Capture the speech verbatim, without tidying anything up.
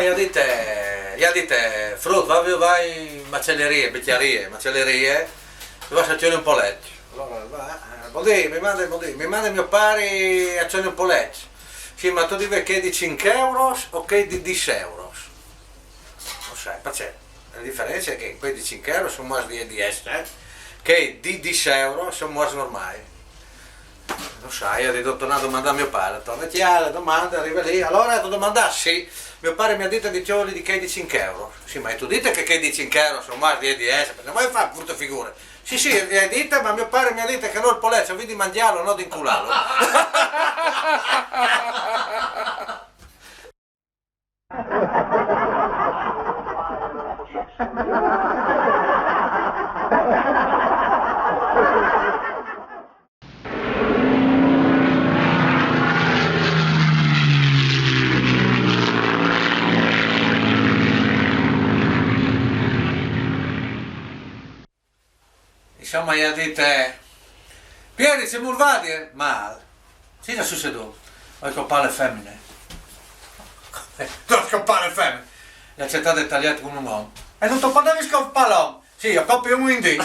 I à dite, i à dite: «Frut, va, va in macellerie, bicjarie, macellerie, va a cjoli un polet.» Alore va, eh, «Bondì, mi mande, bondì, mi mande mio pari a cjoli un polet.» «Sì, ma tu divis chei di cinc euros o chei di dîs euros?» «No sai, parcè? La diference a è che chei di cinc euros a son mars di, di ester, eh? Chei di dîs euros a son mars normâi.» «No sai», i à dit, «o torni a domandâ a mio pari.» Torne a cjase, domande, rive li: «Alore, tu âs domandât?» «Sì, mio pari mi à dite di cjoli di chei di cinc euros.» «Sì, ma i à dite che chei di cinc euros a son mars di, di ester, parcè no vûstu fâ brute figure?» «Sì, sì, i à dite, ma mio pari mi à dite che nô il polet o vin di mangjâlu, no di inculâlu.» Insome, i à dite: «Pieri, cemût vadial?» «Mâl.» «Cemût al è sucedût?» «O ai copât la femine.» «Come? Tu âs copât la femine?» «Le ai cjatade taliade cun un om.» «E no tu podevis copâ l'om?» «Sì, o copi un ogni dì.»